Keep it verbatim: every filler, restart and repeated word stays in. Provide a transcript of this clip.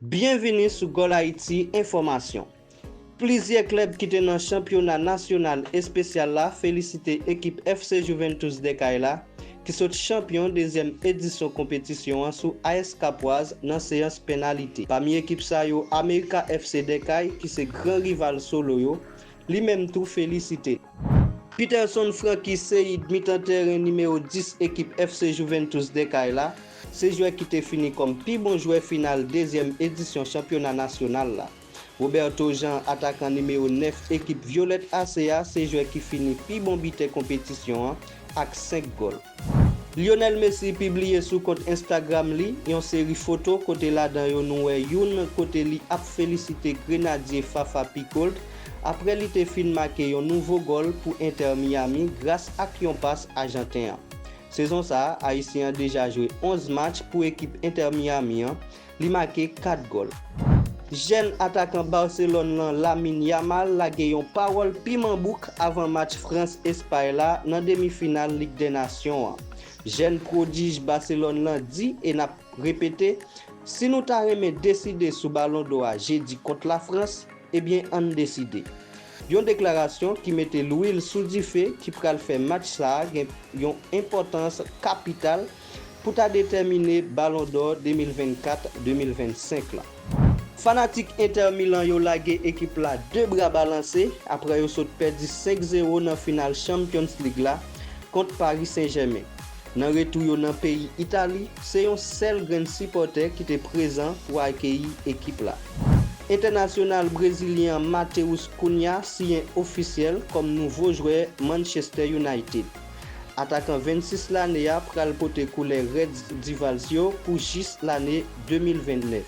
Byenvini sou Goal Haiti Enfòmasyon. Plizyè klèb ki te nan chanpyona nasyonal espesyal la felisite ekip F C Juventus Dèkay la, ki sot chanpyon dezyèm edisyon konpetisyon an sou A S Kapwaz nan seyans penalite. Pami ekip sa yo, America F C Dèkay, ki se gran rival Solo yo, li menm tou felisite. Peterson Francky Seid, mitan tèren nimewo dis ekip F C Juventus Dèkay la, se jwè ki te fini kòm pi bon jwè final dezyèm edisyon chanpyona nasyonal la. Roberto Jean, atakan nimewo nèf ekip Violette A C a, se jwè ki fini pi bon bitè konpetisyon an ak senk gòl. Lionel Messi pibliye sou kont Instagram li yon seri foto kote ladan yo nou wè youn kote li ap felisite grenadye Fafa Picault apre li te fin make yon nouvo gòl pou Inter Miami gras ak yon pas Ajanten an. Sezon sa a, Ayisyen an deja jwe onz match pou ekip Inter Miami an, li make kat gòl. Jèn atakan Barcelone lan Lamine Yamal lage yon pawòl piman bouk avan match Frans-Espay la nan demi final Lig dè Nasyon an. Jèn pwodij Barcelone lan di, e n ap repete, "Si nou ta renmen deside sou Balon dò a jedi kont Lafrans, ebyen ann deside." Yon deklarasyon ki mete lwil sou dife ki pral fè match sa a gen yon enpòtans kapital pou ta detèmine Balon dò de mil vennkat de mil vennsenk la. Fanatik Inter Milan yo lage ekip la de bra balanse apre yo sot pèdi senk zewo nan final Champions League la kont Paris Saint-Germain. Nan retou yo nan peyi Itali, se yon sèl grenn sipòtè ki te prezan pou akeyi ekip la. Entènasyonal brezilyen an Mateus Cunha siyen ofisyèl kòm nouvo jwè Manchester United. Atakan vennsis lane a pral pote koulè Reds Devils yo pou jis lane de mil vennèf.